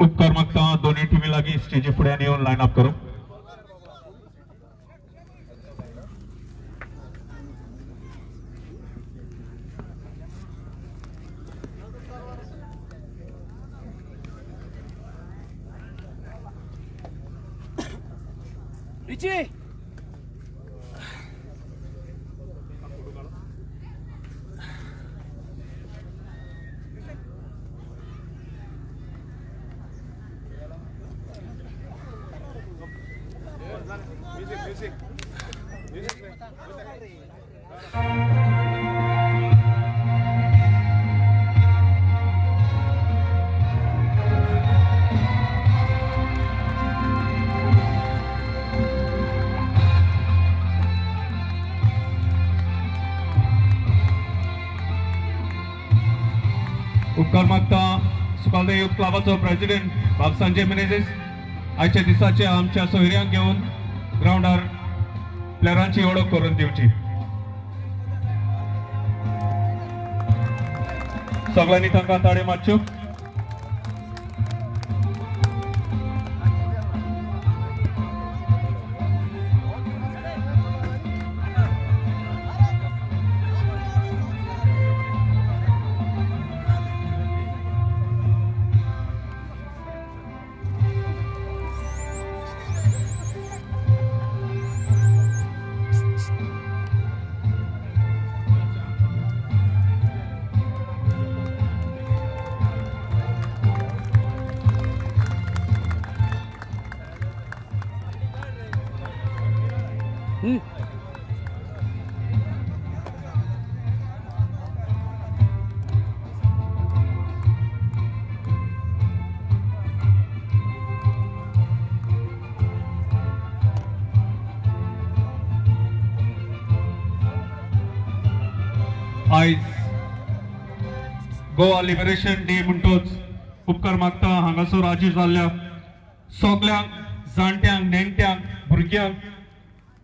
उपकार मागता दोन्ही टीमी लागी स्टेजी फुड्यान येवन लायन अप करूं. Richie! उपकार मागता सुकालदे युथ क्लबाचो प्रेसिडेंट बाब संजय मेनेझीस आयच्या दिसाचे आमच्या सोयऱ्यांक घेवन ग्रावंडार प्लेयरांची वळख करून दिवची. सगळ्यांनी तांकां ताळयो मारच्यो. आयज गोवा लिबरेशन डे म्हणटोच उपकार मागता हांगासर हाजीर जाल्ल्या सगल्यांक, जाणट्यांक, नेणट्यांक, भुरग्यांक,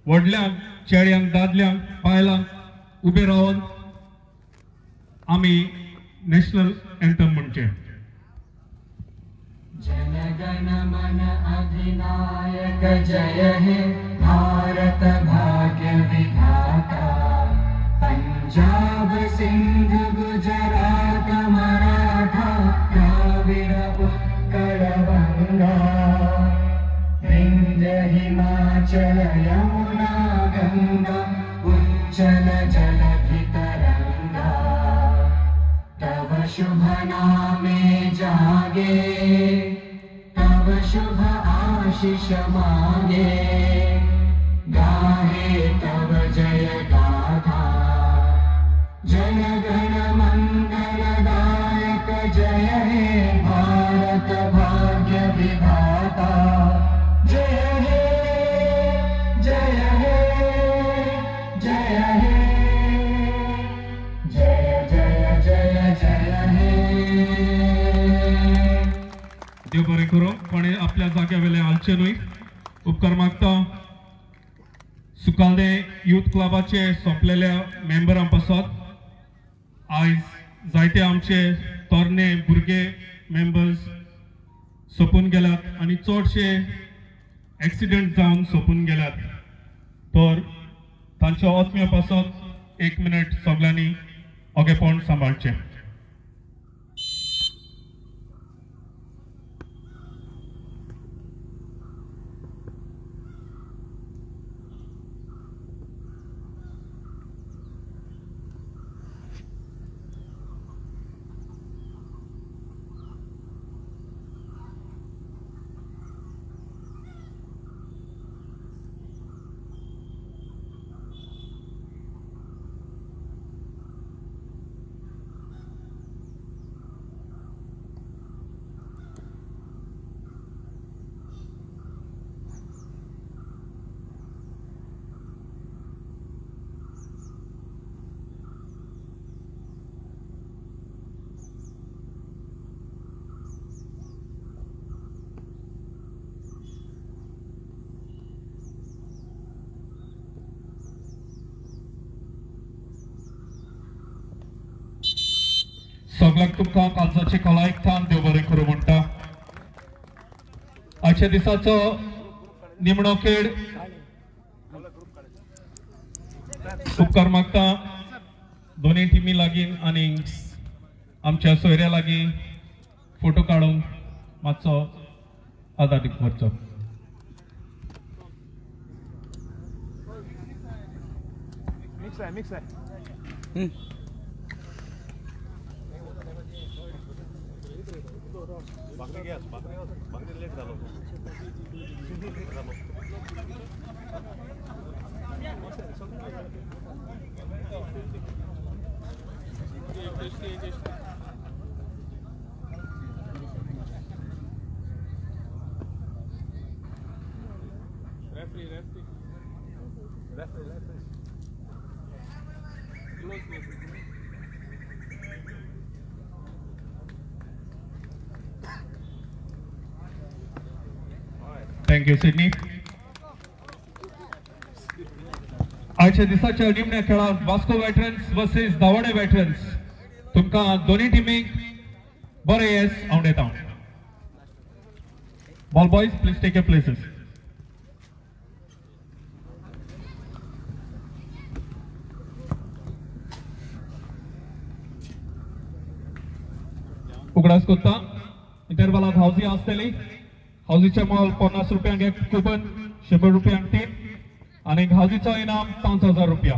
व्हडल्यांक, चेड्यांक, दादल्यांक, बायलांक उबे रावन आमी नॅशनल एंथम म्हणचें. जनगण मन अधिनायक जय हे भारत भाग्य विधाता. पंजाब सिंध गुजरात मराठा द्राविड उत्कल बंगा. विंध्य हिमाचल यमुना गंगा उच्चल जलधि तरंगा. तव शुभ नामे जागे तव शुभ आशीष मागे. गाहे तव जय गाथा. जन गण मंगलदायक जय हे भारत भाग्य विधाता. जय हे जय हे जय हे. देव बरें करूं. कोणें आपल्या जाग्या वेले हालचें न्हय. उपकार मागता सुकालदे यूथ क्लबाचे सोंपलेल्या मेंबरां पासत. आयज जायते आमचे तरणे भुरगे मेंबर्स सोंपून गेल्यात आनी चडशे एक्सिडंट जावन सोंपून गेल्यात. तर तांच्या आत्म्या पासत एक मिनट सगळ्यांनी ओगेपण सांबाळचें. सगळ्यांक तुमकां कालजाचे कळायक थान देव बरें करूं म्हणटा. आजच्या दिसाचो निमणो खेळ. उपकार मागता दोनूय टिमी लागीं आनी आमच्या सोयऱ्या लागीं फोटो काडूंक मातसो आदार करचो. मिक्स आहे, मिक्स आहे. Thank you Sydney. आजच्या दिसाच्या निमण्या खेळात Vasco veterans versus Davade veterans. तुमकां दोन्ही टिमीक बरें येस आवडेता. Ball boys please take your places. उगडास करता इंटरवालात हावजी आसतली. हावजीचे मोल 50 रुपयांक एक कुपन, 100 रुपयांक 3 आनी हावजीचो इनाम 5000 रुपया.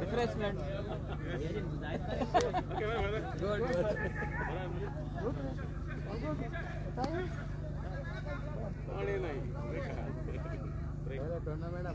Refreshment. Good. Tournament.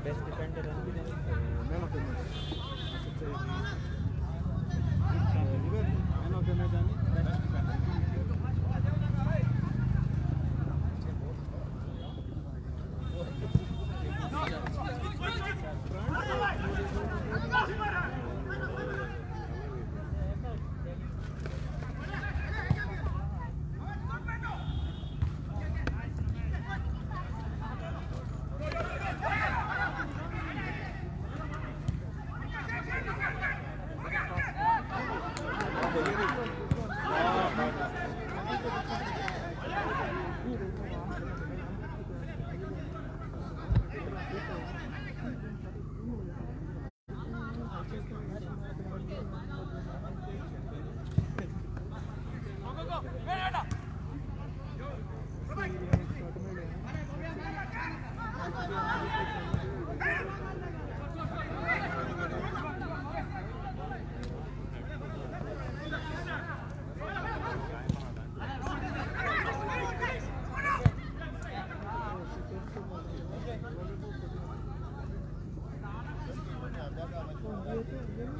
Best defender man of the match. Man of the match आणि बेस्ट डिफेंडर.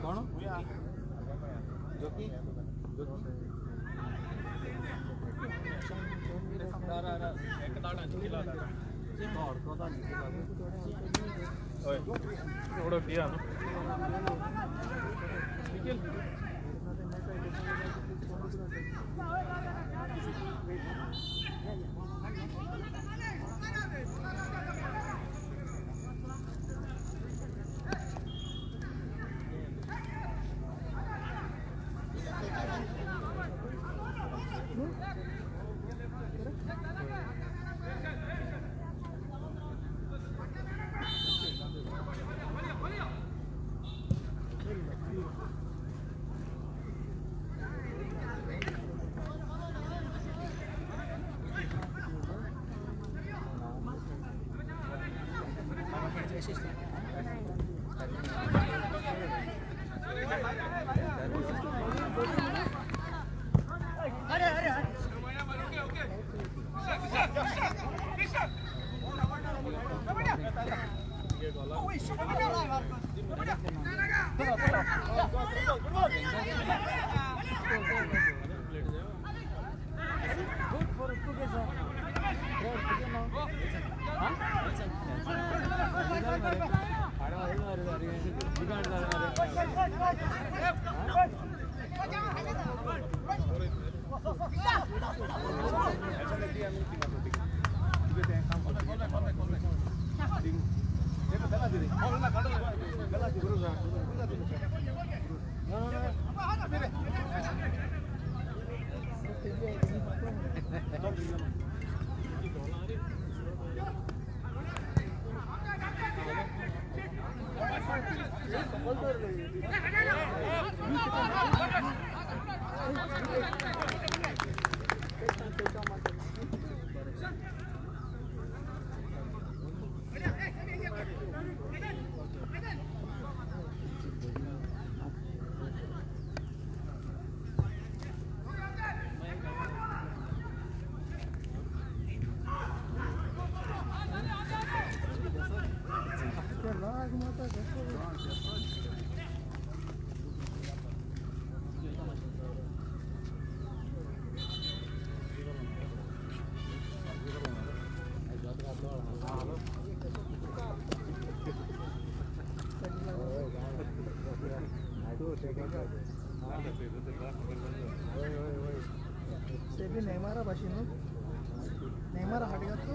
कौन जोकी ते बी नेमारा भाशेन न्हू, नेमारा फाटी घातलो.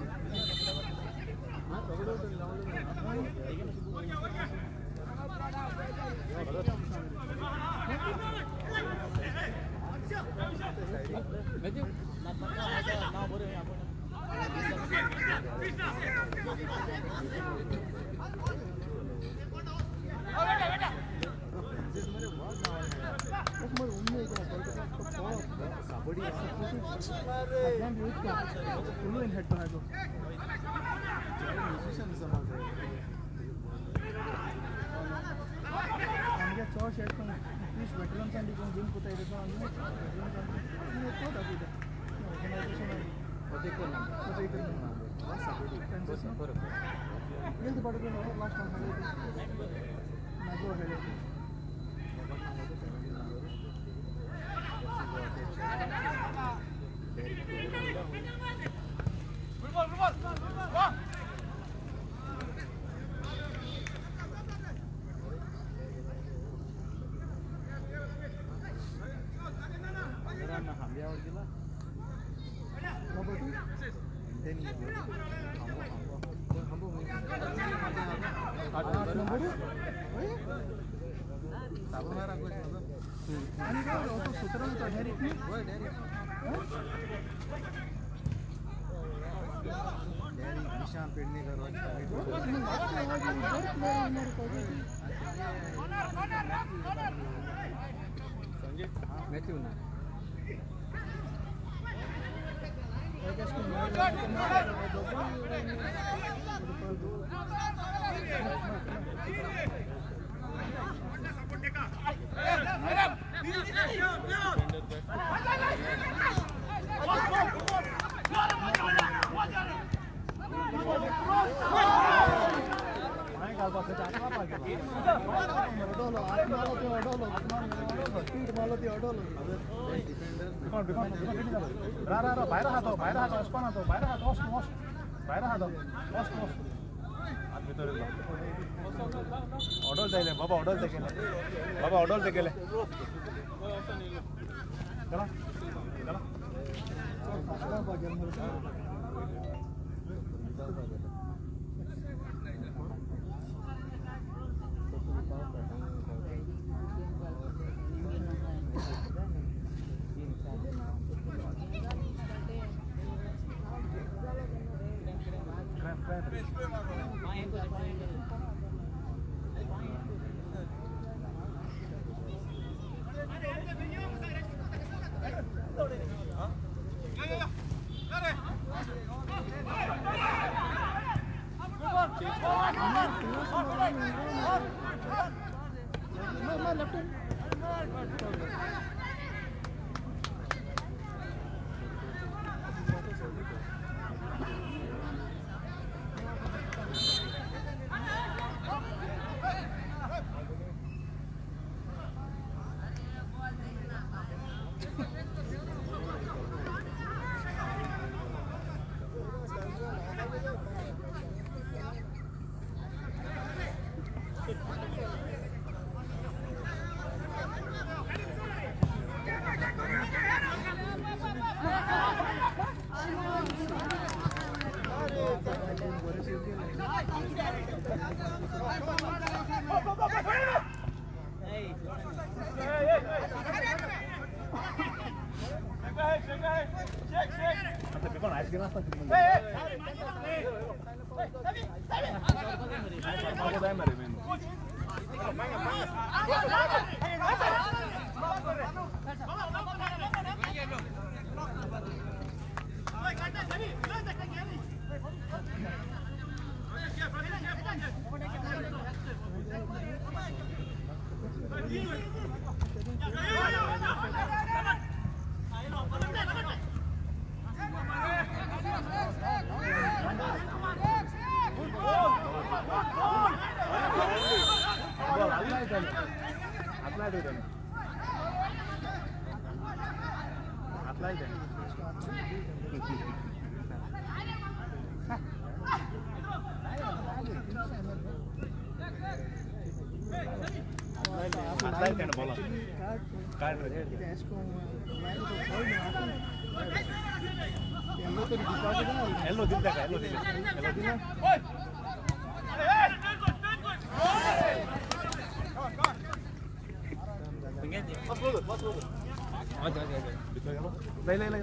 ऑर्डर जायले बाबा, ऑर्डर ते केले बाबा, ऑर्डर ते केले. चला चला कार्ड येल्लो दिल ताका येल्लो दिले येल्लो दिला लय लय लय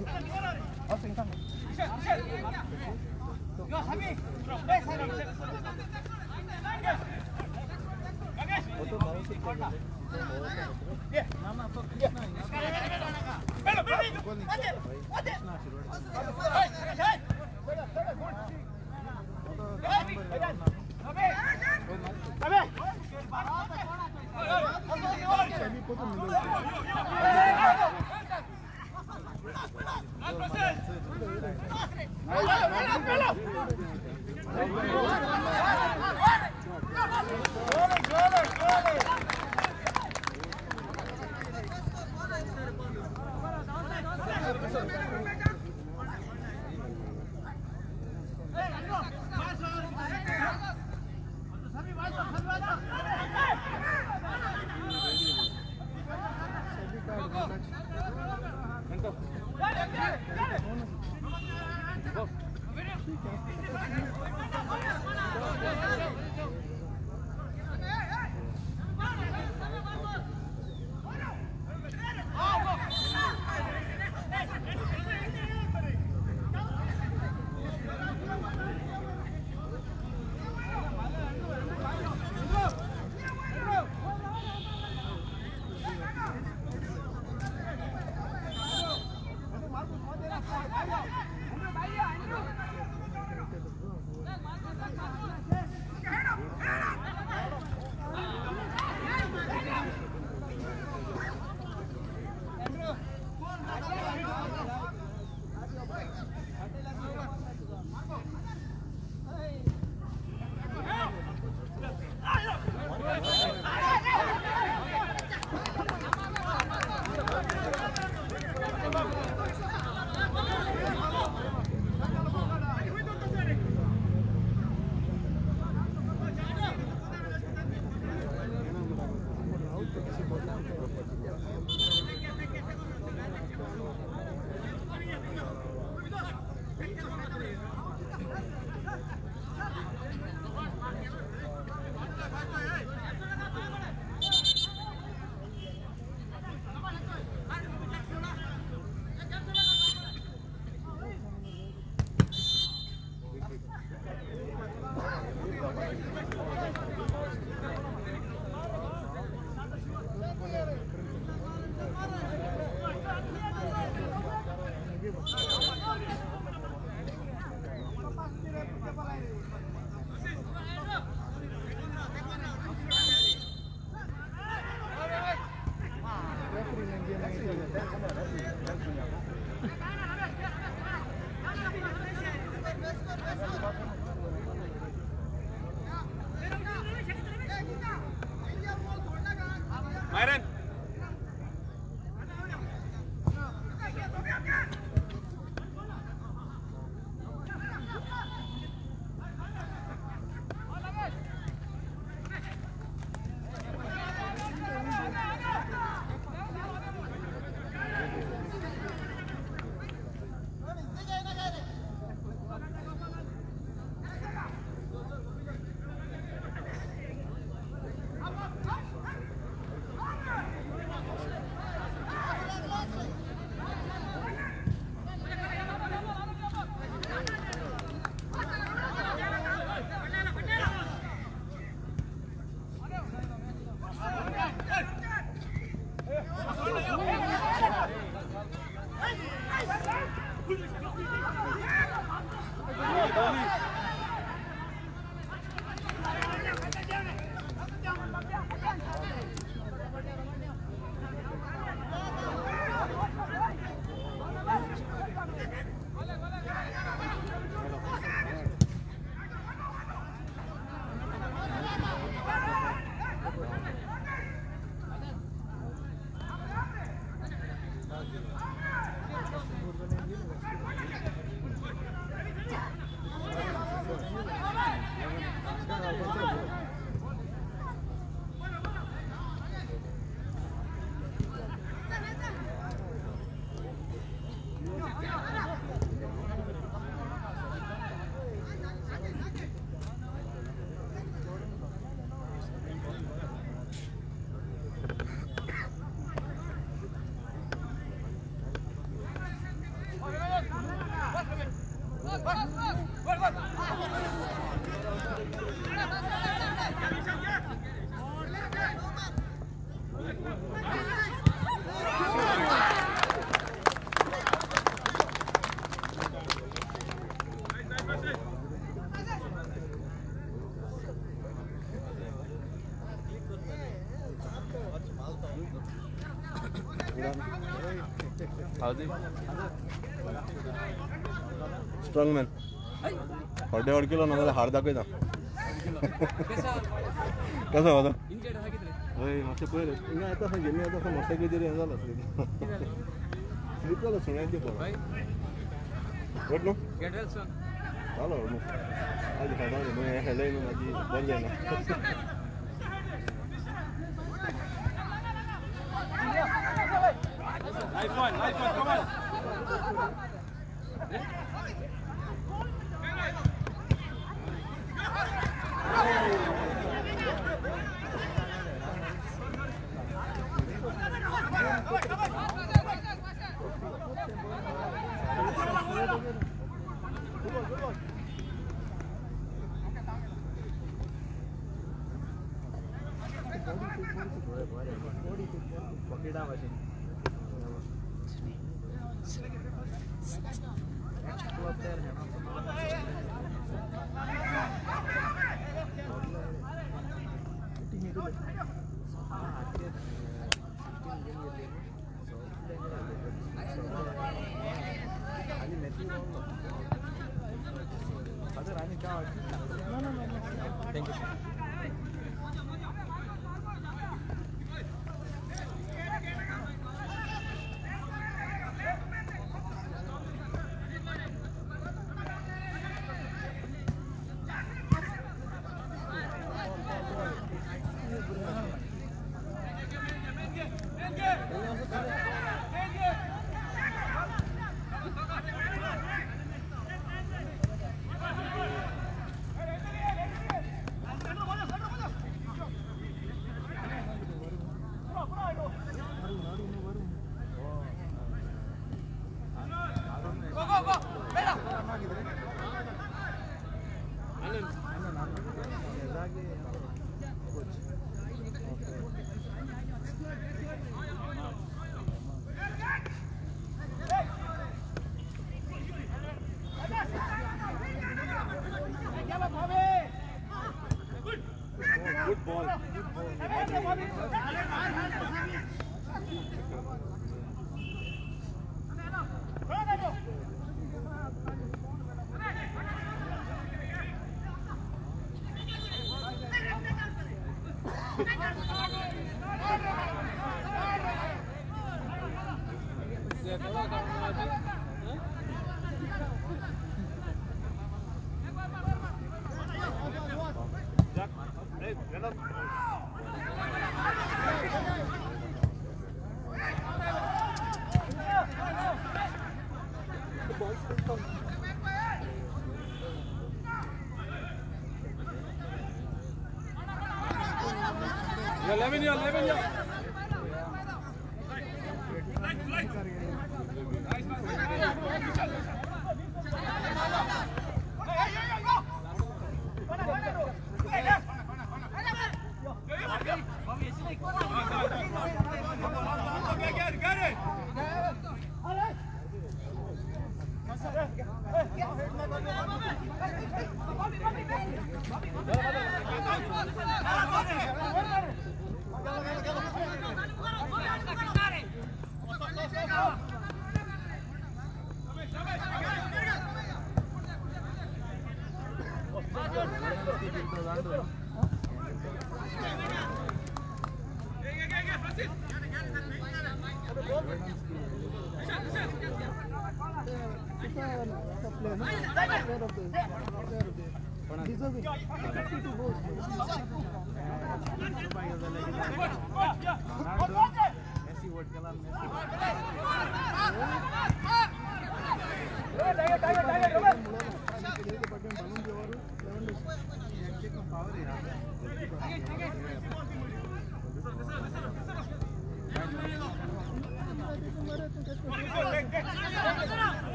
स्ट्रॉंग मॅन हड्डे हड किलो ना जाल्यार हाड दाखयता. कसो वता हय मातशें पळय रे हिंगा येता आसा गेमी येता आसा मोटरसायकलीचेर हें जालां स्लीप जालो सुण्याची बरो वट न्हू जालो न्हू आज खेळटा न्हू हें खेळ्ळें न्हू मागीर बरें जायना. Nice one, come on. Thank you. Good ball. Deserving. 52 goals.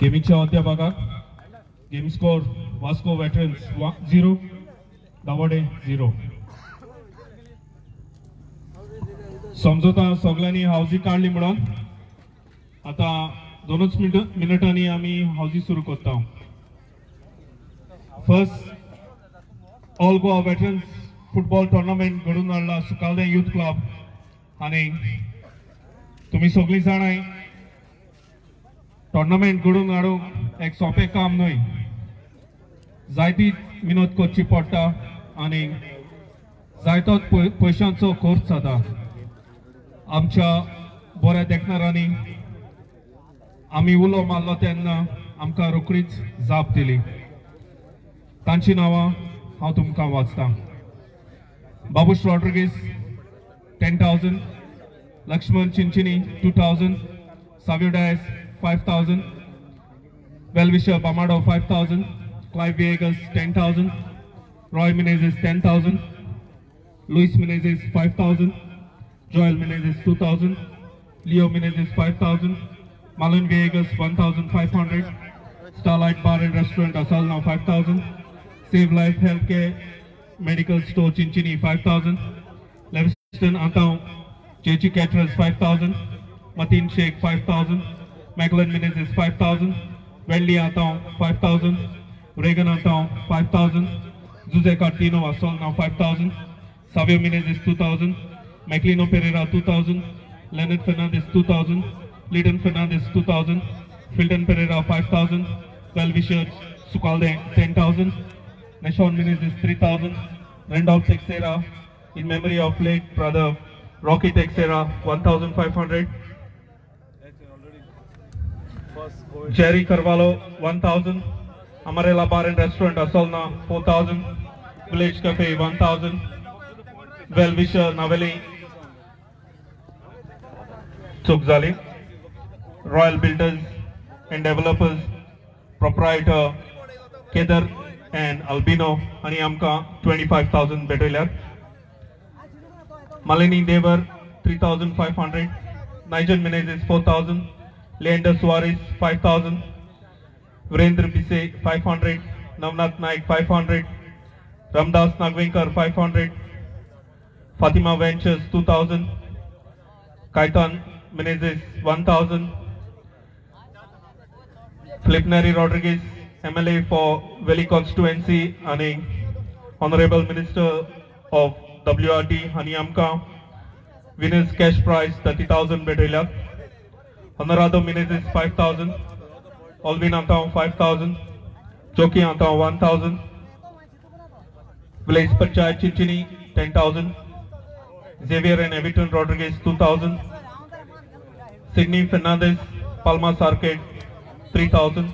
गेमीच्या मध्य भागात game score Vasco veterans 0 Dabolim 0. समजता सगळ्यांनी हावजी काडली म्हणून आता 2 मिनटांनी आमी हावजी सुरू करता. First all Goa veterans football tournament घडून हाडला सुकालदें युथ क्लब आनी तुमी सगळीं जाणाय टोर्नामेंट घडोवन हाडूंक एक सोंपें काम न्हय. जायती विनोद करची पडटा आनी जायतोच पयशांचो खर्च जाता. आमच्या बऱ्या देखणारांनी आमी उलो मारलो तेन्ना आमकां रोखडीच जाप दिली. तांची नांवां हांव तुमकां वाचतां. Babush Rodrigues 10,000, Laxman Chinchini 2,000, Savio Dias 5,000, well wisher Bamado 5,000, Clive Viegas 10,000, Roy Menezes 10,000, Luis Menezes 5,000, Joel Menezes 2,000, Leo Menezes 5,000, Marlon Viegas 1,500, Starlight Bar and Restaurant Asalna 5,000, Save Life Healthcare Medical Store Chinchini 5,000, Leviston Antao JG Caterers 5,000, Mateen Sheikh 5,000, Macklin Menezes 5,000, Wendy Antao 5,000, Reagan Antao 5,000, Jose Cartino Asolna 5,000, Savio Menezes 2,000, Maclino Pereira 2,000, Leonard Fernandez 2,000, Lyndon Fernandez 2,000, Filton Pereira 5,000, Well-wisher Sukalde 10,000, Nashon Menezes 3,000, Randolph Texera in memory of late brother Rocky Texera 1,500, Jerry Carvalho 1,000, Amarela Bar and Restaurant Asolna 4,000, Village Cafe 1,000, Well-wisher Naveli Chukzali, Royal Builders and Developers Proprietor Kedar and Albino आनी आमकां 25,000 भेटयल्यात. Malini Devar 3,500, Nigel Menezes 4,000, Leander Soares 5,000, Virendra Bise 500, Navnath Naik 500, Ramdas Nagvenkar 500, Fatima Ventures 2,000, Kaitan Menezes 1,000, Flipneri Rodriguez MLA for Valley Constituency आणि Honorable Minister of WRD हांणी आमकां winners cash prize 30,000 भेटयल्यात. Honorado Menezes 5,000, Alvin Antao 5,000, Joki Antao 1,000, Village Panchayat Chinchini 10,000, Xavier and Everton Rodriguez 2,000, Sydney Fernandez Palmas Arcade 3,000,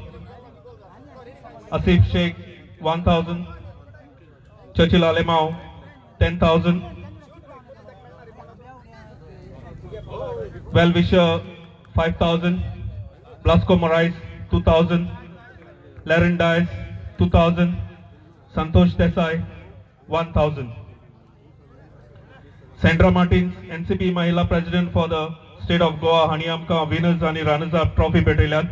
Asif Sheikh 1,000, Churchill Alemao 10,000, Well-wisher 5,000, Blasco Morais 2,000, Laren Dias 2,000, Santosh Desai 1,000. Sandra Martins, NCP Mahila President for the State of Goa, हांणी आमकां winners आनी runners up trophy भेटयल्यात.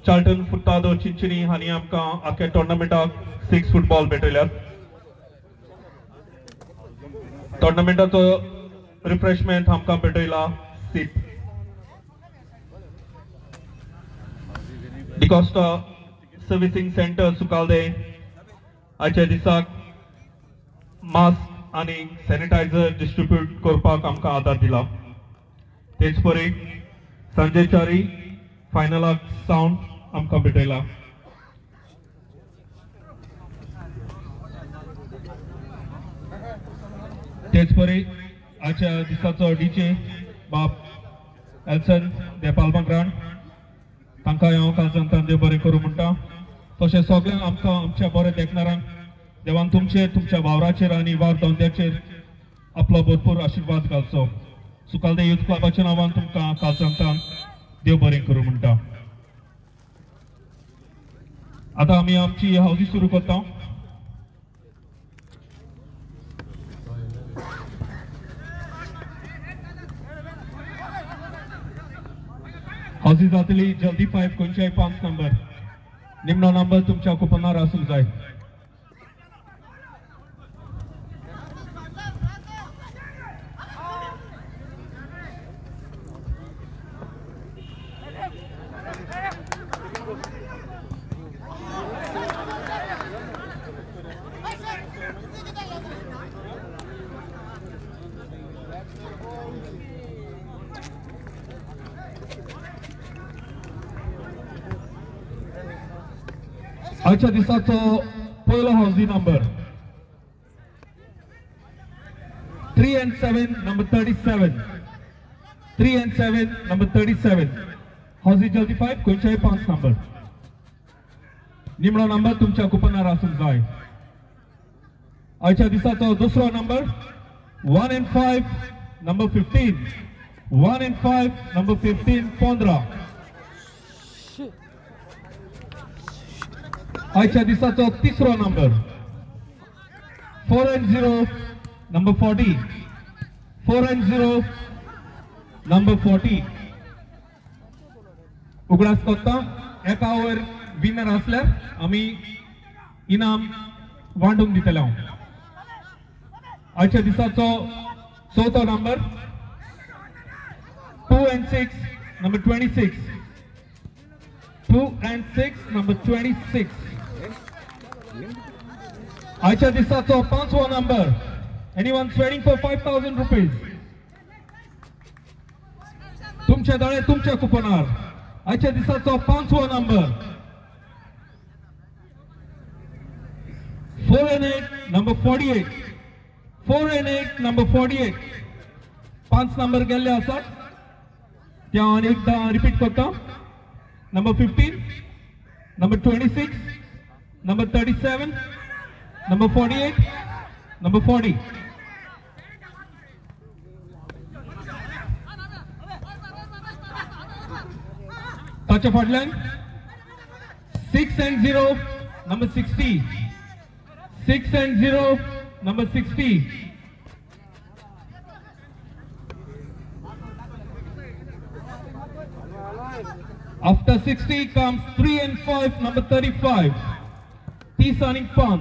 Charlton Furtado Chinchini हांणी आमकां आख्या टोर्नामेंटाक 6 football भेटयल्यात. टोर्नामेंटाचो refreshment आमकां भेटयला सीप. D'Costa servicing centre सुकालदे आयच्या दिसाक मास्क आनी सॅनिटायझर डिस्ट्रिब्यूट करपाक आमकां आदार दिला. तेच परी संजय च्यारी फायनलाक सावंड आमकां भेटयला. तेच परी आजच्या दिसाचो डीजे बाब एल्सन देपालमा ग्रांट तांकां हांव कालसान देव बरें करूं म्हणटा. तशें सगळ्यांक आमकां आमच्या बरें देखणारांक देवान तुमचेर तुमच्या वावराचेर आनी वावर धंद्याचेर आपलो भरपूर आशिर्वाद घालचो. सुकालदे युथ क्लबाच्या नांवान तुमकां कालसान देव बरें करूं म्हणटा. आतां आमी आमची हावजी सुरू करता. हावजी जातली जल्दी 5 खंयच्याय 5 नंबर निमणो नंबर तुमच्या कुपनार आसूंक जाय. आजच्या दिसाचो पयलो हावजी number 3 and 7 number 37. 3 and 7 number 37. हावजी जल्दी 5 खंयच्याय 5 नंबर निमणो नंबर तुमच्या कुपनार आसूंक जाय. आजच्या दिसाचो दुसरो number 1 and 5 number 15. 1 and 5 number 15 15. आजच्या दिसाचो तिसरो number 4 and 0 number 40. 4 and 0 number 40. उगडास करता एका वयर विनर आसल्यार आमी इनाम वांटून दितले. आजच्या दिसाचो चवथो number 2 and 6 number 26. 2 and 6 number 26. आजच्या दिसाचो पांचवो number. Anyone sweating for 5,000 rupees? तुमचे दोळे तुमच्या कुपनार. आजच्या दिसाचो पांचवो number 4 and 8 number 48. 4 and 8 number 48. 5 number गेल्ले आसात ते हांव आनी एकदां रिपीट करता. Number 15, number 26, number 37, number 48, number 40. ताच्या फाटल्यान 6 and 0 number 60. 6 and 0 number 60. After 60 comes 3 and 5 number 35. 30 आनी 5.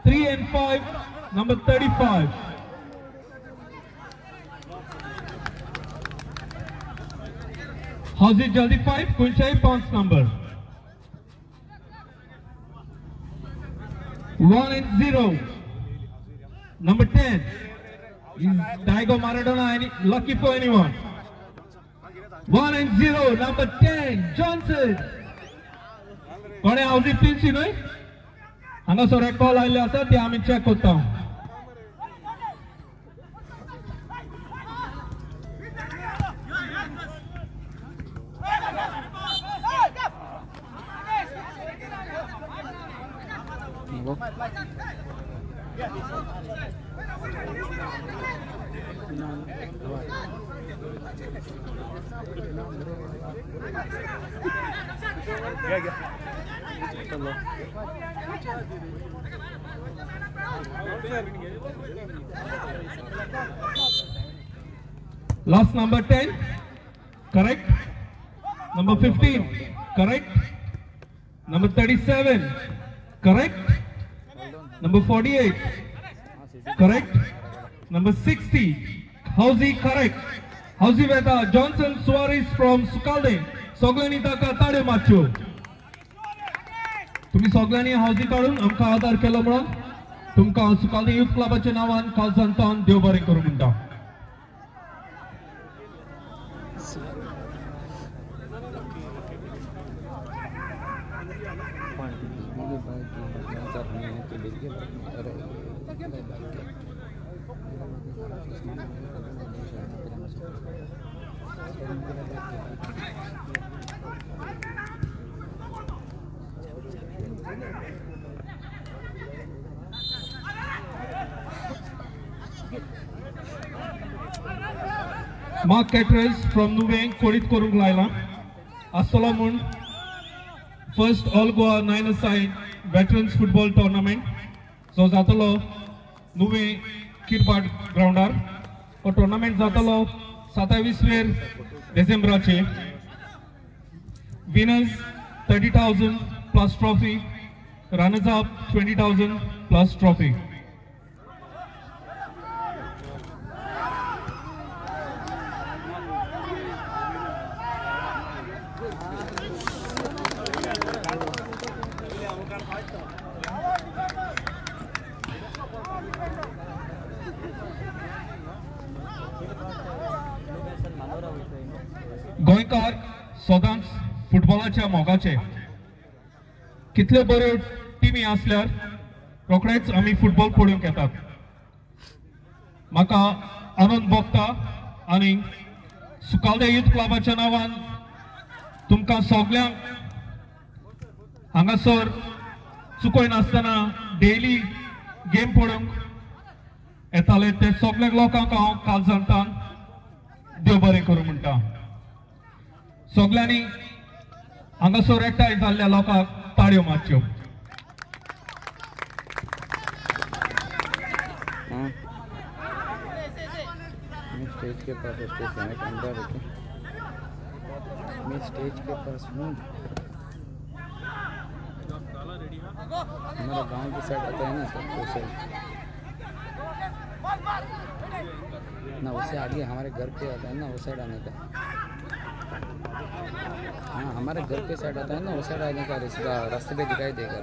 3 and 5 number 35. हावजी जल्दी 5 खंयच्याय 5 number 1 and 0 number 10. Is Diego Maradona lucky for anyone? 1 and 0 number 10 Johnson. कोणे हावजी पिलची न्हय? हांगासर एक कॉल आयिल्ले आसा ते आमी चॅक करता. Last number 10, correct. Number 15, correct. Number 37, correct. Number 48, correct. Number 60, हावजी correct. हावजी वेता जॉन्सन सुआरिस फ्रॉम सुकालदे. सगळ्यांनी ताका ताळयो मारच्यो. तुमी सगळ्यांनी हावजी काडून आमकां आदार केलो म्हणून तुमकां सुकालदें युथ क्लबाच्या नांवान कालजांतान देव बरें करूं म्हणटा. मार्क कॅटरेज फ्रॉम नुवें कोडीत करूंक लायला आसतलो म्हूण first all Goa 9 side veterans football tournament जो जातलो नुवें किरपाट ग्रावंडार. हो टोर्नामेंट जातलो 27 डिसेंबराचे. Winners 30,000 plus trophy, runners up 20,000 plus trophy. गोंयकार सदांच फुटबॉलाच्या मोगाचे. कितल्यो बऱ्यो टिमी आसल्यार रोखडेच आमी फुटबॉल पळोवंक येतात. म्हाका आनंद भोगता आनी सुकालदें युथ क्लबाच्या नांवान तुमकां सगल्यांक हांगासर चुकयनासतना डेली गेम पळोवंक येताले ते सगल्या लोकांक हांव कालजांतान देव बरें करूं म्हणटा. सगल्यांनी हांगासर एकठांय जाल्ल्या लोकांक ताळयो मारच्यो. स्टेज के पास स्टेज कैमरा रखे. मैं स्टेज के पास हूँ. हमारा गांव के साइड आता है ना सब उसे ना, उससे आगे हमारे घर पे आता है ना, उस साइड आने का. हाँ, हमारे घर के साइड आता है ना, उस साइड आने का रास्ते पे दिखाई देगा.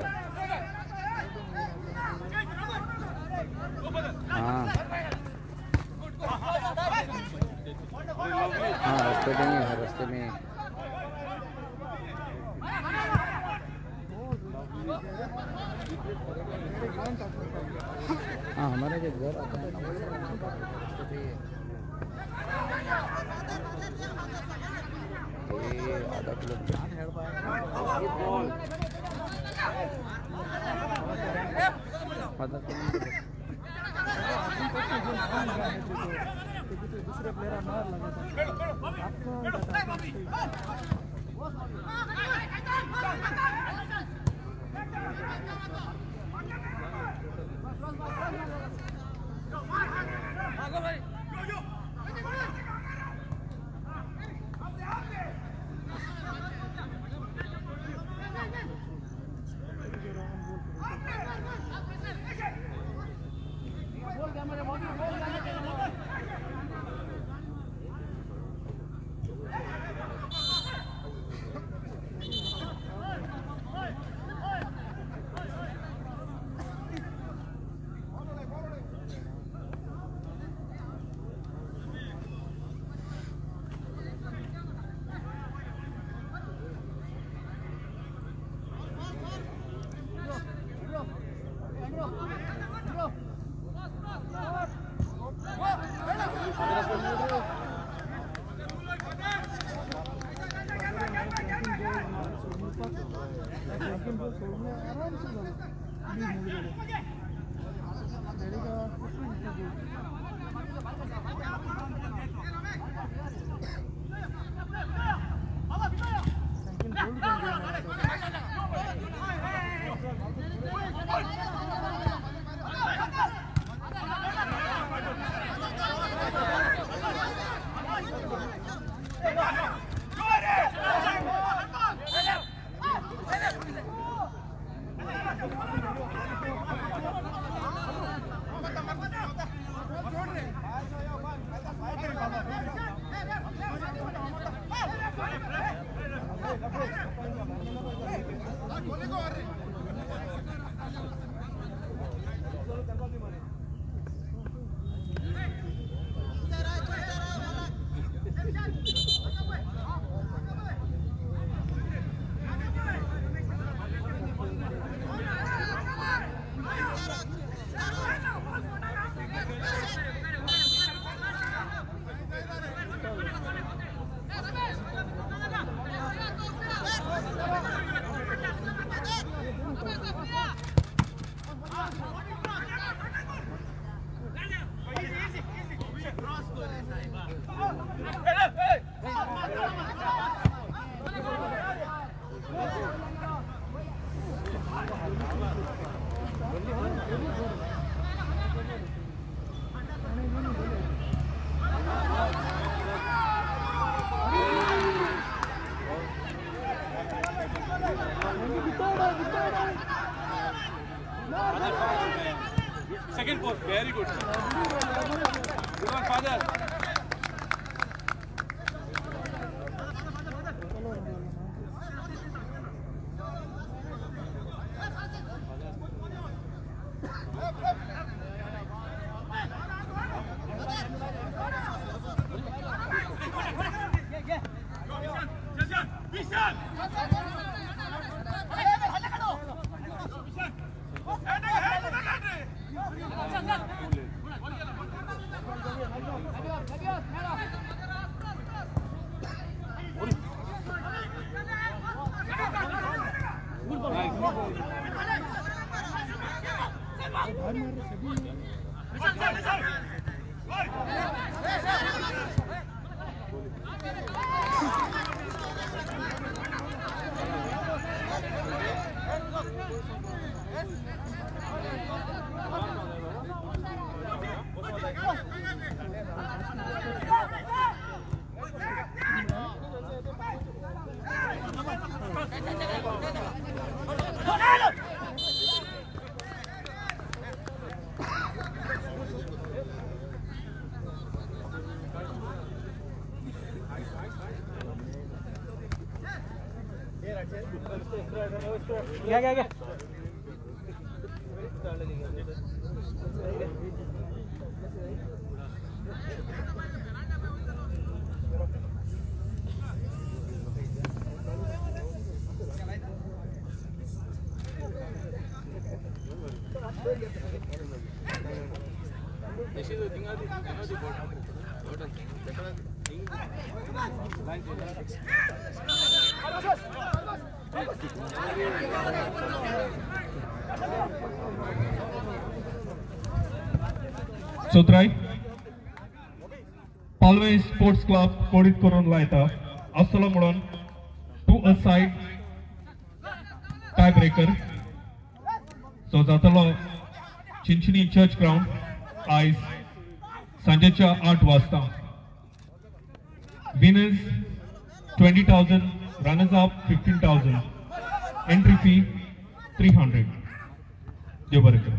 हाँ हाँ, रास्ते पे नहीं है, रास्ते में. हाँ, हमारा जो घर आता है ना वो रास्ते पे ये आधा किलोमीटर. आधा किलोमीटर. दुसरे प्लेयर मार Second post, very good. Good one, father. क्या क्या क्या सोत्राय पालवे स्पोर्ट्स क्लब कोडीत करून लायता आसतलो म्हणून 2 a side tie breaker so जातलो चिंचणी चर्च ग्राउंड आयज सांजेच्या 8 वाजता. Winners 20,000, runners up 15,000, entry fee 300. देव बरें करूं.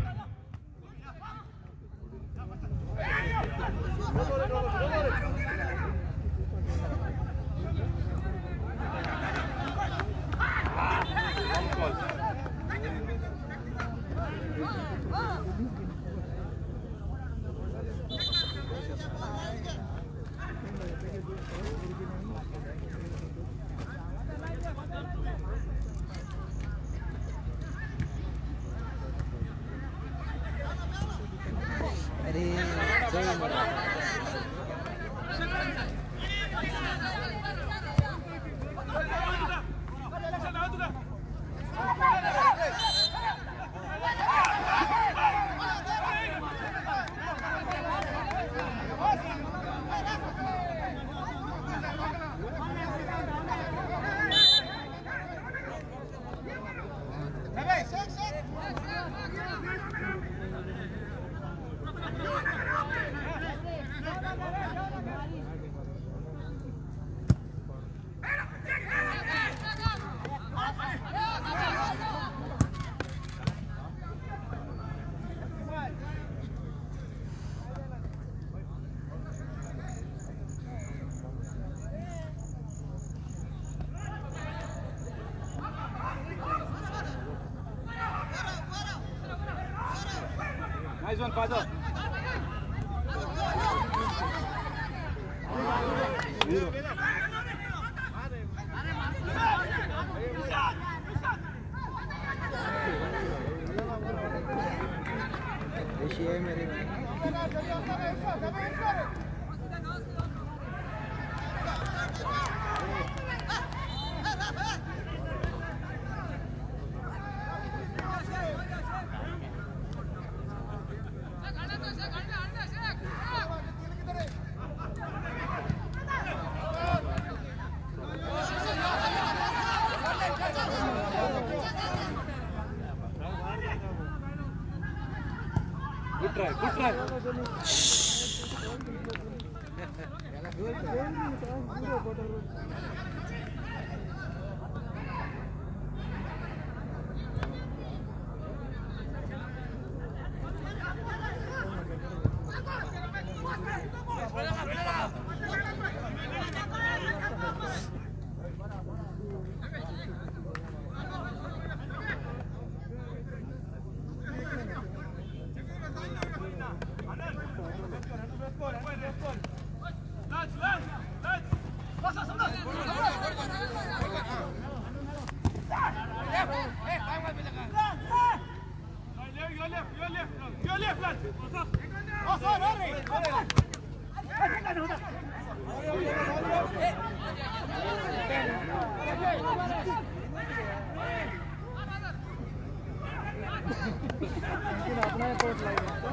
Nice one, father. Good try, good try.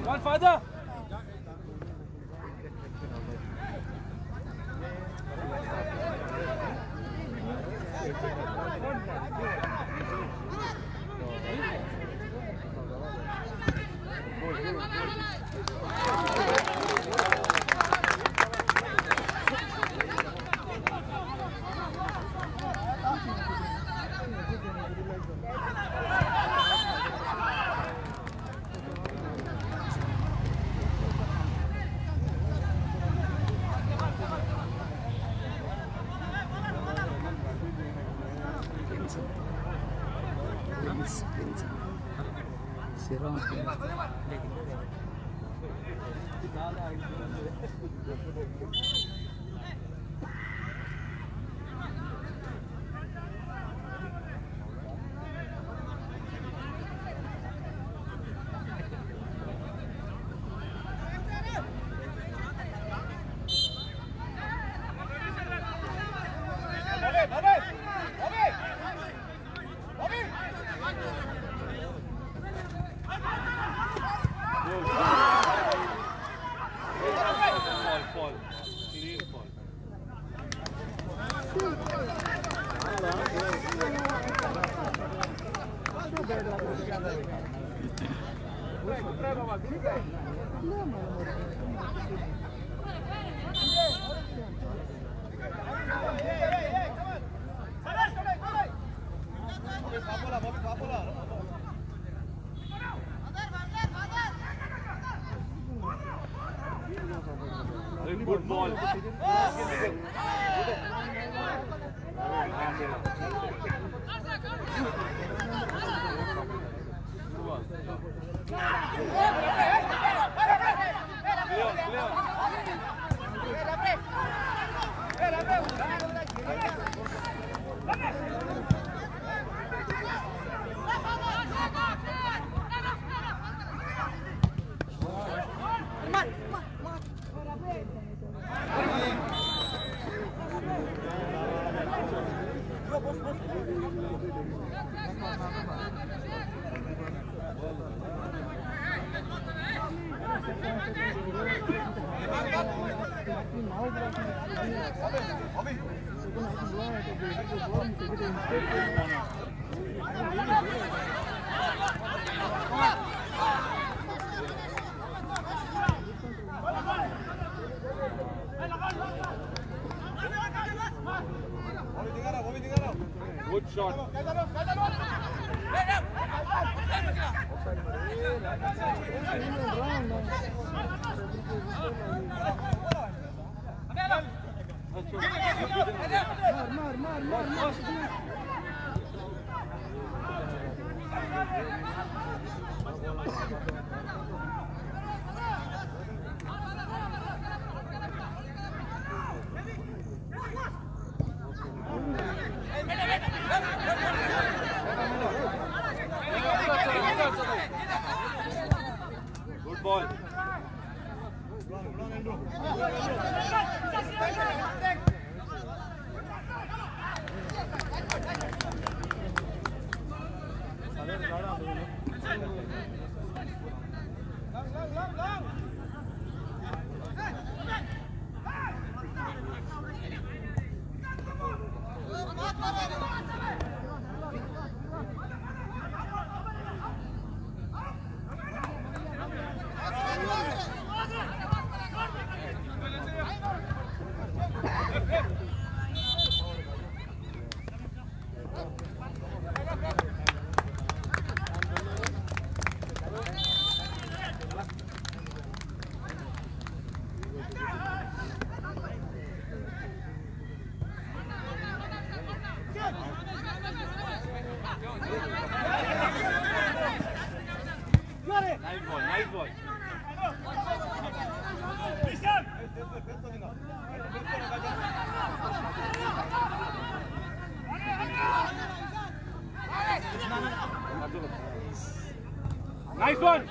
One father. Good ball. Good shot. Good ball. Nice ball, nice ball. Nice one.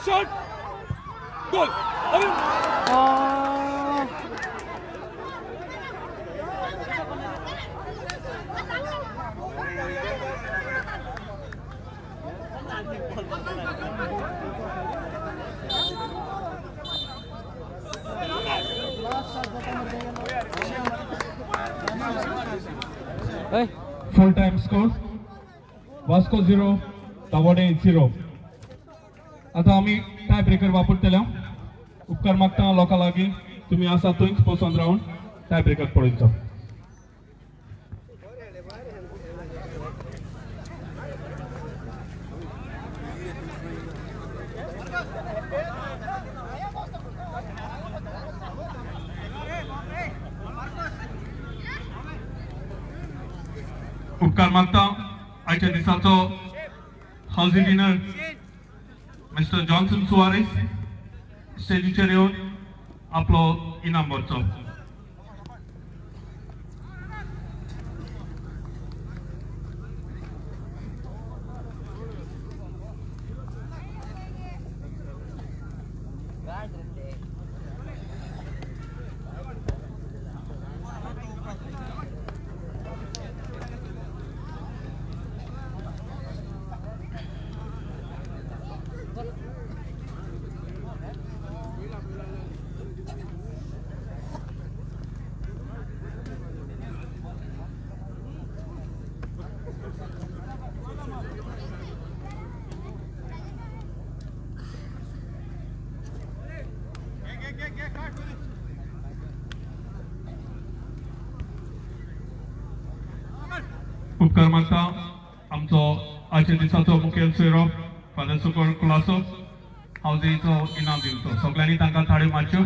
Shot! Goal! Full time score Vasco 0, Tavade 0. आता आमी tie breaker वापरतले. उपकार मागता लोकां लागीं तुमी आसा थंयच बसून रावन टाय ब्रेकर पळोवचो. उपकार मागता आयच्या दिसाचो हावजी डिनर मिस्टर जॉन्सन सुवारेस स्टेजीचेर येवन आपलो इनाम व्हरचो. उपकार मागता आमचो आयच्या दिसाचो मुखेल सोयरो फादर सुकोर कुलासो हावजीचो इनाम दिवचो. सगळ्यांनी तांकां थाळ्यो मारच्यो.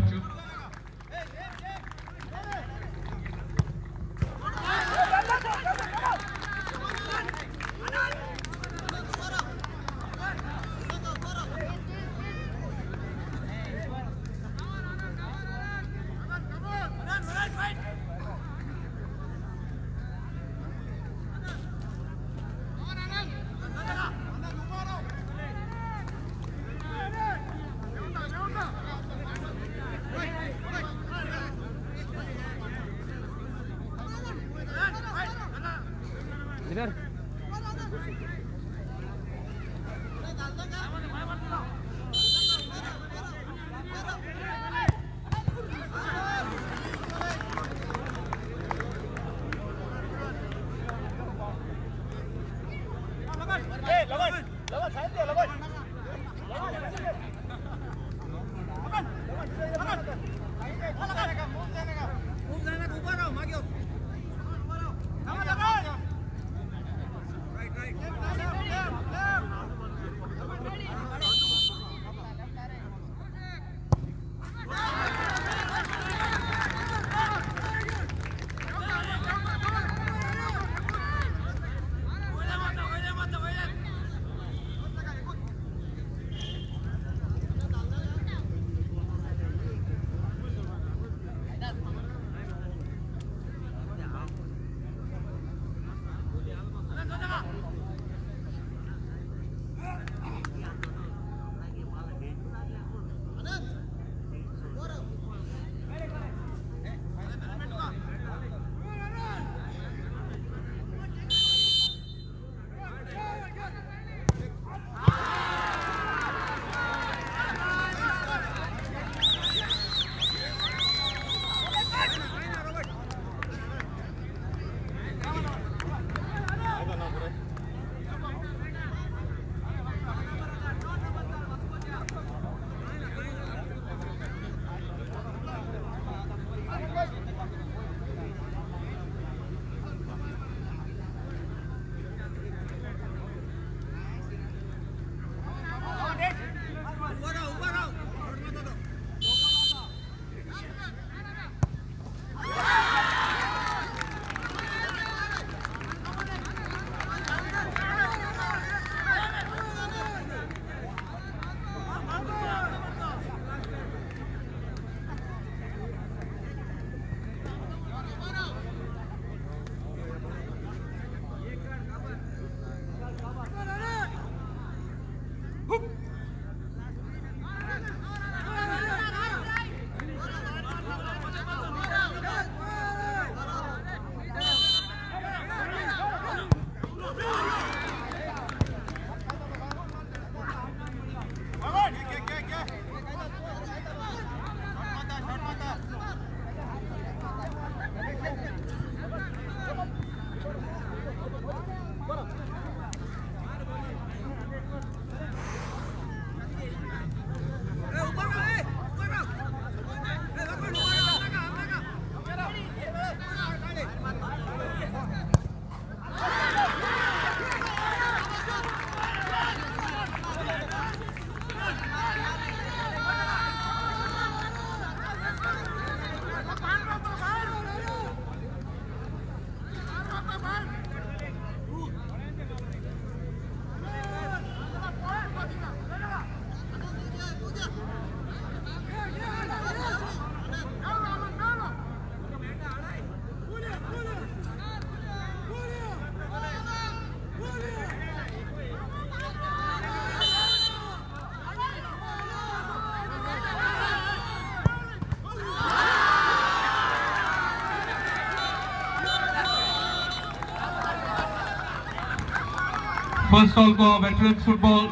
First all Goa veterans football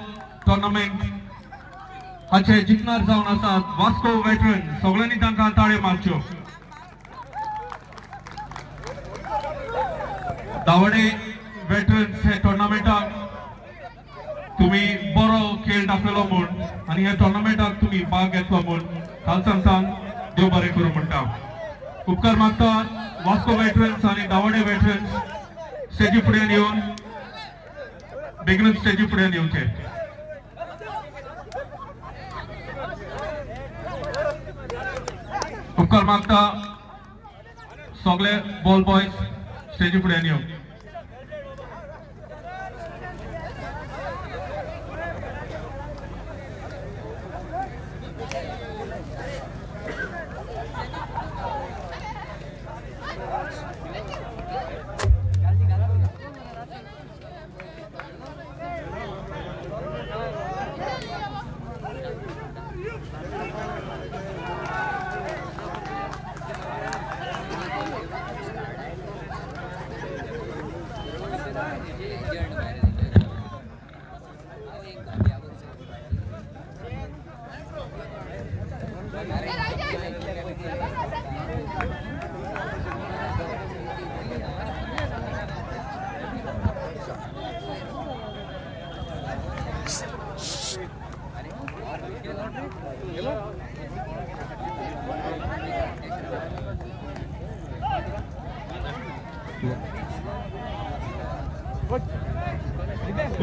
tournament हाचे जिखणार जावन आसात वास्को वेटरन. सगळ्यांनी तांकां ताळयो मारच्यो. दावडे वेटरन्स हे टुर्नामेंटाक तुम्ही बरो खेळ दाखयलो म्हूण आनी ह्या टुर्नामेंटाक तुम्ही भाग घेतलो म्हूण खालसांसान देव बरें करूं म्हणटा. उपकार मागता वास्को वेटरन्स आनी दावडे वेटरन्स स्टेजी फुड्यान येवन बेगीनच स्टेजी फुड्यान येवचे. उपकार मागता सगळे बॉल बॉयज स्टेजी फुड्यान येवन.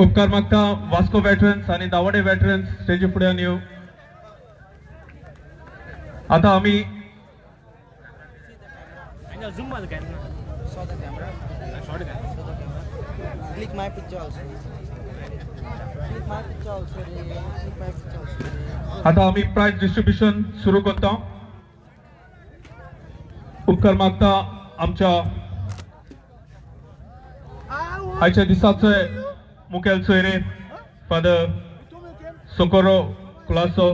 उपकार मागता वास्को वेटरन्स आनी दावडे वेटरन्स स्टेजी फुड्यान येव. आता आमी आता आमी प्रायज डिस्ट्रिब्युशन सुरू करता. उपकार मागता आमच्या आयच्या दिसाचे मुखेल सोयरे फादर सोकोरो कुलासो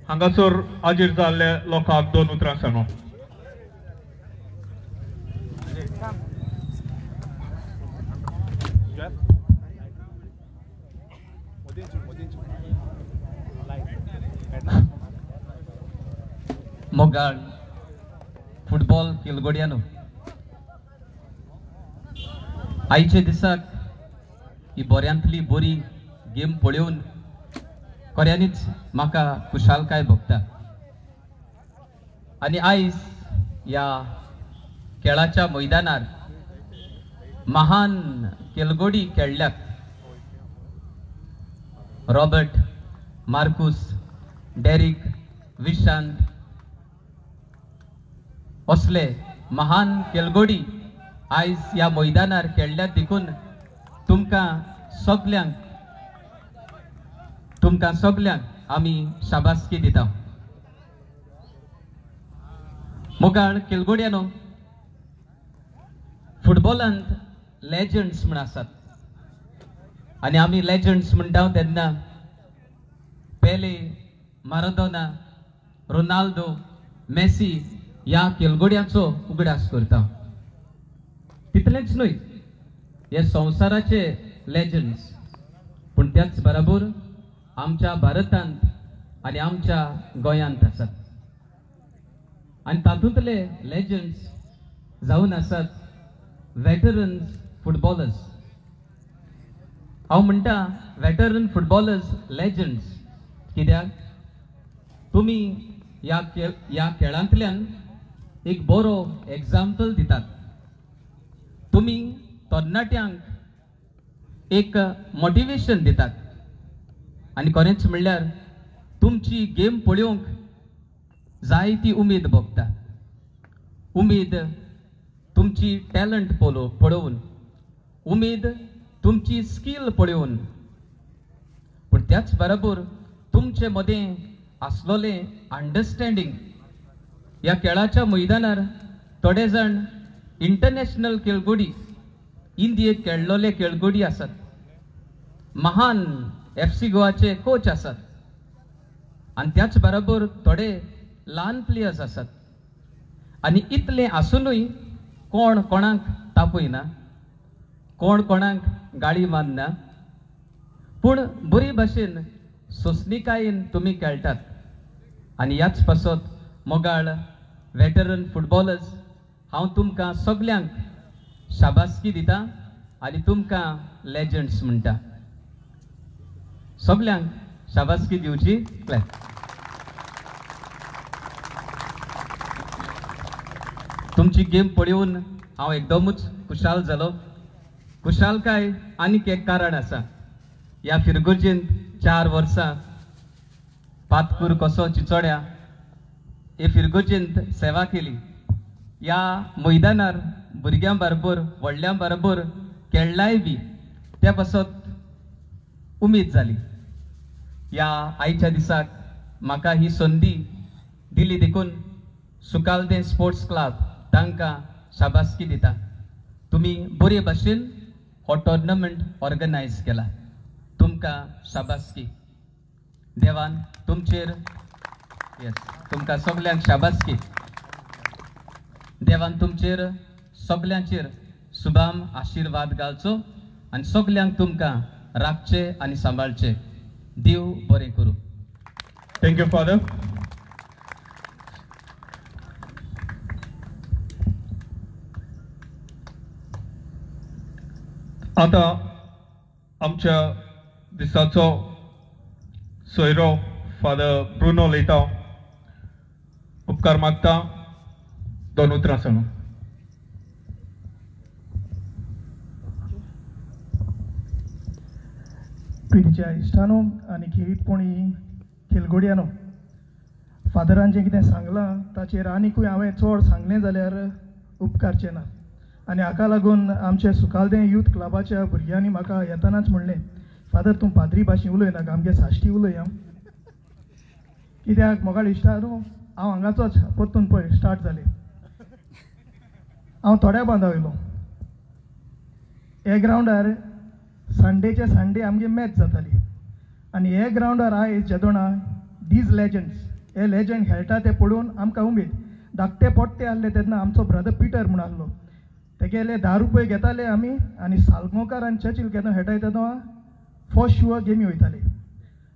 हांगासर हाजीर जाल्ल्या लोकांक दोन उतरां सांगो. मोगाळ फुटबॉल खेळगड्यांनो, आयचे दिसाक ही बऱ्यांतली बरी गेम पळोवन खऱ्यांनीच म्हाका खुशालकाय भोगता. आनी आयज ह्या खेळाच्या मैदानार महान खेळगडी खेळ्ळ्यात. रॉबर्ट, मार्कूस, डेरिक, विशांत असले महान खेळगडी आयज ह्या मैदानार खेळ्ळ्यात देखून तुमकां सगल्यांक आमी शाबासकी दिता. मोगाळ खेळगड्यांनो, फुटबॉलांत लेजंड्स म्हण आसात आनी आमी लेजंड्स म्हणटा तेन्ना पेले, माराडोना, रोनाल्डो, मेसी ह्या खेळगड्यांचो उगडास करता. तितलेंच न्हय, हे संवसाराचे लेजंड्स, पूण त्याच बरोबर आमच्या भारतांत आनी आमच्या गोंयांत आसात. आनी तातूंतले लेजंड्स जावन आसात वेटरन्स फुटबॉलर्स. हांव म्हणटा वेटरन फुटबॉलर्स लेजंड्स, कित्याक तुमी ह्या खेळांतल्यान एक बरो एग्जाम्पल दितात. तुमी तरणाट्यांक एक मोटिवेशन दितात आनी खरेंच म्हणल्यार तुमची गेम पळोवंक जायती उमेद भोगता. उमेद तुमची टॅलंट पळोवन, उमेद तुमची स्कील पळोवन, पूण त्याच बरोबर तुमचे मदें आसलोलें अंडरस्टँडींग. ह्या खेळाच्या मैदानार थोडे जाण इंटरनॅशनल खेळगडी, इंडियेक खेळलोले खेळगडी आसात, महान एफ सी गोवाचे कोच आसात आनी त्याच बरोबर थोडे ल्हान प्लेयर्स आसात. आनी इतलें आसुनूय कोण कोणाक तापयना, कोण कोणाक गाळी मारना, पूण बरे भाशेन सोंसणीकायेन तुमी खेळटात. आनी ह्याच पासत मोगाळ वेटरन फुटबॉलर्स, हांव तुमकां सगल्यांक शाबासकी दिता आनी तुमकां लेजंड्स म्हणटा. सगल्यांक शाबासकी दिवची. क्लॅप. तुमची गेम पळोवन हांव एकदमूच खुशाल जालो. खुशालकाय आनीक एक कारण आसा. ह्या फिरगर्जेंत 4 वर्सां पातकूर कसो चिचोड्या हे फिरगर्जेंत सेवा केली. ह्या मैदानार भुरग्यां बरोबर व्हडल्यां बरोबर खेळ्ळाय बी, त्या पासत उमेद जाली. ह्या आयच्या दिसाक म्हाका ही संदी दिली देखून सुकालदें स्पोर्ट्स क्लब तांकां शाबासकी दिता. तुमी बरे भाशेन हो टोर्नामेंट ऑर्गनायज केला, तुमकां शाबासकी. देवान तुमचेर, येस, तुमकां सगल्यांक शाबासकी. देवान तुमचेर सगल्यांचेर सुभाम आशिर्वाद घालचो आनी सगल्यांक तुमकां राखचे आनी सांबाळचे. देव बरें करूं. Thank you father. आतां आमच्या दिसाचो सोयरो फादर ब्रुनो लेतांव उपकार मागता 2 उतरां सांगू. प्रितीच्या इश्टानो आनी खेरीतपणी खेलगड्यानो, फादरान जें कितें सांगलां ताचेर आनिकूय हांवें चड सांगलें जाल्यार उपकारचें ना. आनी हाका लागून आमचे सुकालदें यूथ क्लबाच्या भुरग्यांनी म्हाका येतनाच म्हणलें, फादर तूं पाद्री भाशेन उलयनाका, आमगे साश्टी उलय. हांव कित्याक मोगाळ इश्टानो, हांव हांगाचोच परतून पळय स्टार्ट जालें. हांव थोड्या बांदा वयलो. हे ग्रावंडार संडेचे संडे आमगे मॅच जाताली आनी हे ग्रावंडार आयज जेदोणा these legends, हे लेजंड खेळटा ते पळोवन आमकां उमेद. धाकटे पोट्टे आहले तेन्ना आमचो ब्रदर पिटर म्हूण आहलो, तेगेले 10 रुपये घेताले आमी आनी सालगांवकार आनी चर्चील केन्ना खेळटाय तेन्ना फर्स्ट शुअर गेमी वयताले.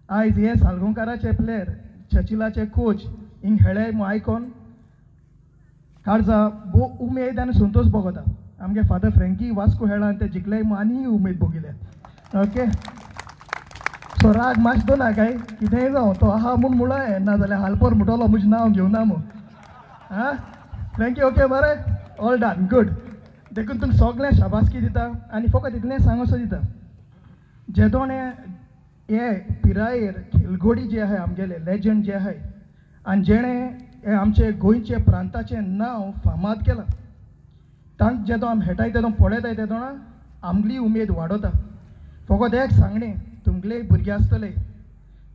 आयज हे सालगांवकाराचे प्लेयर, चर्चिलाचे कोच हिंग खेळ्ळे म्हूण आयकोन काळजा भोव उमेद आनी संतोश भोगता. आमगे फादर फ्रँकी वास्को खेळ्ळा आनी ते जिखले म्हूण आनी उमेद भोगिल्या. ओके, सो राग मातसो दोना काय कितेंय जावं तो आहा म्हूण मुळाय, नाजाल्यार हालपोर म्हणटलो म्हजें नांव घेवना म्हूण. आं फ्रँकी ओके बरें, ऑल डन गूड. देखून तुमकां सगळें शाबासकी दिता आनी फकत इतलें सांगोसो दिता, जेदोणे हे पिरायेर खेलगोडी जे आहाय आमगेले लेजंड जे आहाय आनी जेणें हे आमचे गोंयचे प्रांताचें नांव फामाद केलां, तांकां जेदो आमी खेळटाय तेदो पळयताय तेदोणा आमगेली उमेद वाडोता. फकत एक सांगणें, तुमगेले भुरगे आसतले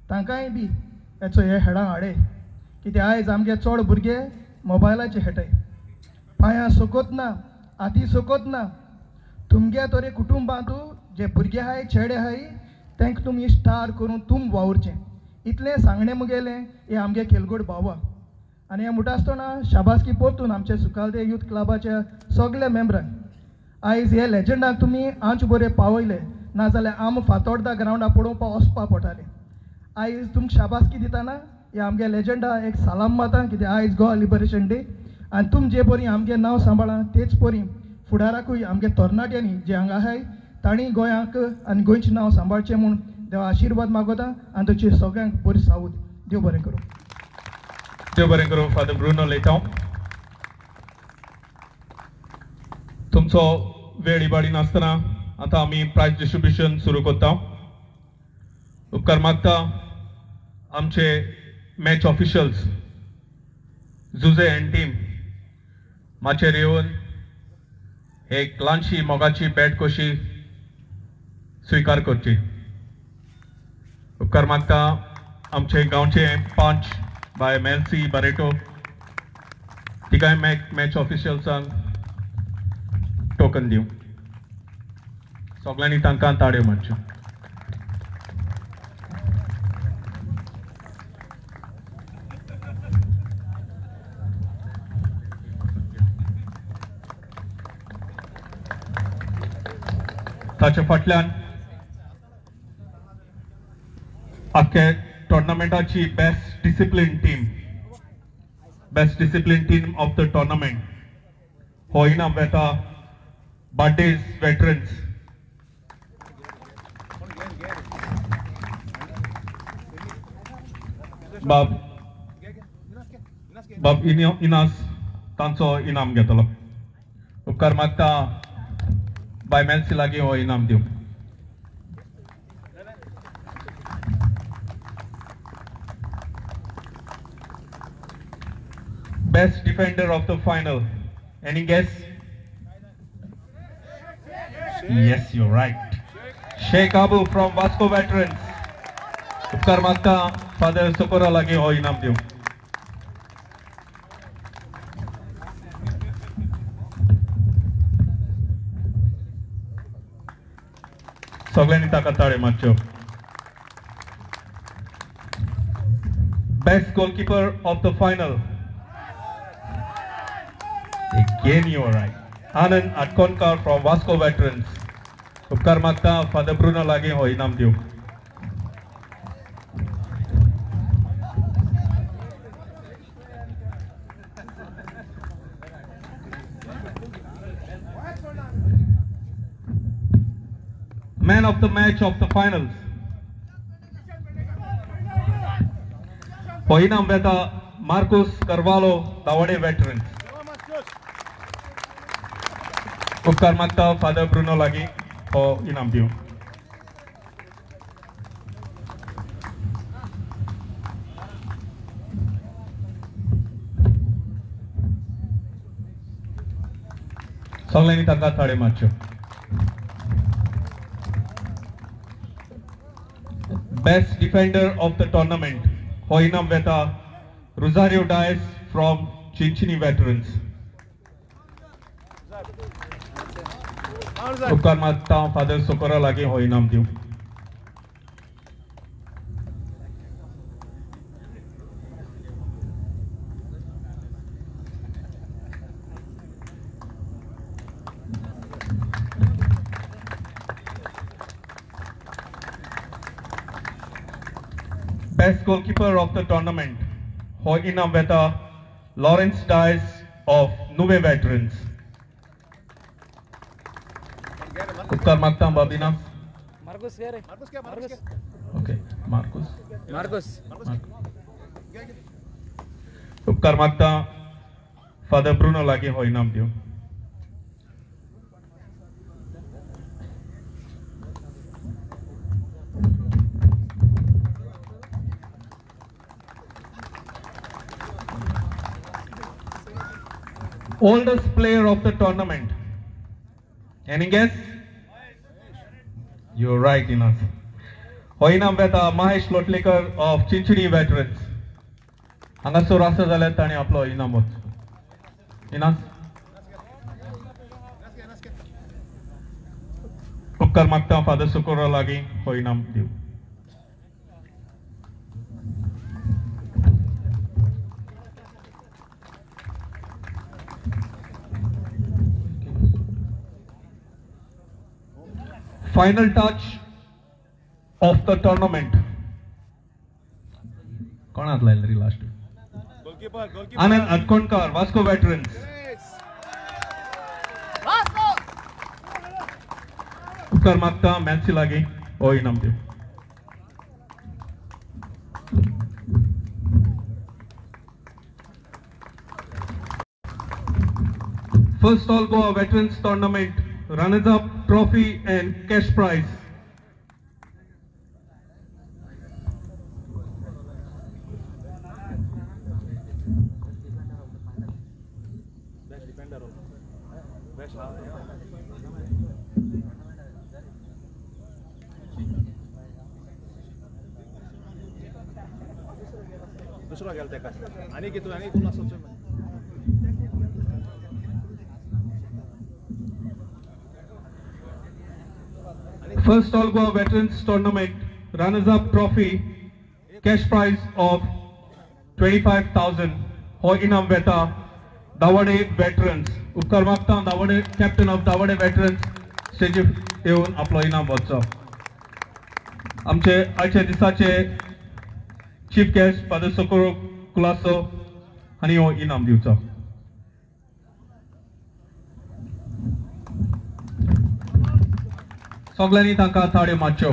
तांकांय बी हेचो हे खेळां हाडे, कित्याक आयज आमगे चड भुरगे मोबायलाचेर खेळटाय, पांयां सोकोत ना, हाती सोकोत ना. तुमगे तरी कुटुंबांतू जे भुरगे आहाय चेडे आहाय तांकां तुमी स्टार करून तुम वावुरचें. इतलें सांगणें मुगेलें हें आमगे खेलगोड भावा. आनी हें म्हणटा आसतना शाबासकी परतून आमचे सुकालदे यूथ क्लबाच्या सगल्या मेंबरांक. आयज हे लेजंडाक तुमी आंच बरें पावयले, नाजाल्यार आम फातोर्डा ग्रावंडार पळोवपाक वचपा पडटालें. आयज तुमकां शाबासकी दितना हे आमगे लेजंडा एक सलाम माता, कित्याक आयज गोवा लिबरेशन डे आनी तुम जे परी आमगे नांव सांबाळा तेच परी फुडाराकूय आमगे तरणाट्यांनी जे हांगा आहाय तांणी गोंयांक आनी गोंयचें नांव सांबाळचें म्हूण देवा आशिर्वाद मागोता आनी तुमचे सगळ्यांक बरी सावूद. देव बरें करूं. देव बरें करूं फादर ब्रुनो लेतांव. तुमचो वेळ इबाडी नासतना आतां आमी प्रायज डिस्ट्रिब्युशन सुरू करता. उपकार मागता आमचे मॅच ऑफिशियल्स जुजे अँड टीम माचेर येवन एक ल्हानशी मोगाची बॅट कशी स्विकार करची. उपकार मागता आमचे गांवचे पंच बाय मेल्सी बारेटो तिकाय मॅच ऑफिशियल्सांक टोकन दिवं. सगळ्यांनी तांकां ताळयो मारच्यो. ताच्या फाटल्यान आख्या टोर्नामेंटाची best discipline team, best discipline team of the tournament हो इनाम वेता बार्देस वेटरन्स. बाब बाब इनास तांचो इनाम घेतलो. उपकार मागता बाय मॅन्सी लागीं हो इनाम दिवं. Best defender of the final. Any guess? Yes, you're right. Sheikh Abu from Vasco Veterans. उपकार मागता फादर सोकोरा लागीं हो इनाम दिवं. सगळ्यांनी ताका ताळे मारच्यो. Best goalkeeper of the final. Again you are right. Anand Atkonkar from Vasco Veterans. उपकार मागता फादर ब्रुनो लागीं हो इनाम दिवं. Man of the match of the finals. हो इनाम वेता मार्कुस कार्वालो दावडे वेटरन्स. उपकार मागता फादर ब्रुनो लागीं हो इनाम दिवं. सगळ्यांनी तांकां ताळे मारच्यो. Best defender of the tournament हो इनाम वेता Rosario Dias from Chinchinim veterans. उपकार मागता फादर सोकोरा लागीं हो इनाम दिवं. Best goalkeeper of the tournament हो इनाम वेता Lawrence Dias of Nuvem veterans. उपकार मागता बाबीना. मार्कुस रे, मार्कुस. ओके मार्कुस, मार्कुस. उपकार मागता फादर ब्रुनो लागीं हो इनाम दिवं. Oldest player of the tournament. Any guess? You're right, Inas. हो इनाम वेता महेश लोटलेकर ऑफ चिंचणी वेटरन्स. हांगासर आसा जाल्यार ताणें आपलो इनाम वच. इनास उपकार मागता फादर सोकोरा लागीं हो इनाम दिवं. Final touch of the tournament. कोण हात लायलो रे last? Goalkeeper, goalkeeper. Anand Atkonkar, Vasco veterans. उपकार मागता मॅन्सी लागीं हो इनाम दिवं. First All Goa Veterans Tournament runners-up trophy and cash prize. Best defender. Best. दुसरा गेला तेका आनी कितू आनी कोण आसो. First All Goa Veterans Tournament runners-up trophy, cash prize of 25,000 हो इनाम वेता दावडे वेटरन्स. उपकार मागता Dawade captain of Dawade veterans स्टेजीर येवन आपलो इनाम वचचो. आमचे आयच्या दिसाचे Chief guest Father Socorro Colaco हांणी हो इनाम दिवचो. सगळ्यांनी तांकां ताळयो मारच्यो.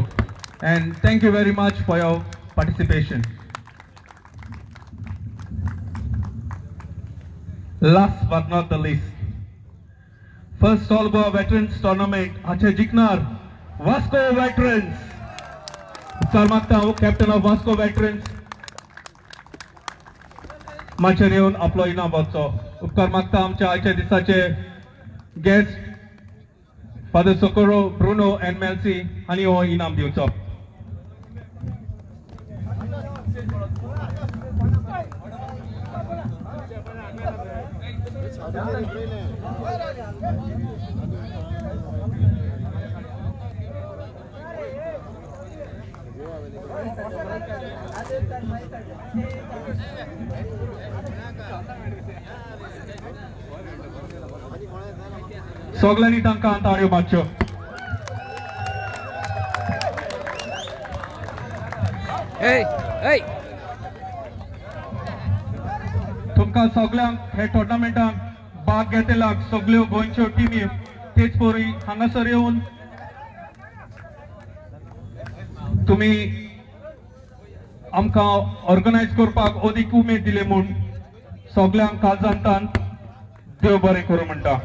And thank you very much for your participation. Last but not the least, first All Goa Veterans Tournament हाचे जिखणार वास्को वेटरन्स. उपकार मागता हांव कॅप्टन ऑफ वास्को वेटरन्स माचयेर येवन आपलो इनाम वचचो. उपकार मागता आमच्या आयच्या दिसाचे guest Father Socorro Bruno and Melcy हांणी हो इनाम दिवचो. सगळ्यांनी तांकां ताळयो मारच्यो. तुमकां सगळ्यांक हे टुर्नामेंटाक भाग घेतल्याक सगळ्यो गोंयच्यो टिमी तेच परी हांगासर येवन तुमी आमकां ऑर्गनायज करपाक अदीक उमेद दिली म्हूण सगळ्यांक काळजांतान देव बरें करूं म्हणटा.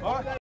Thank you.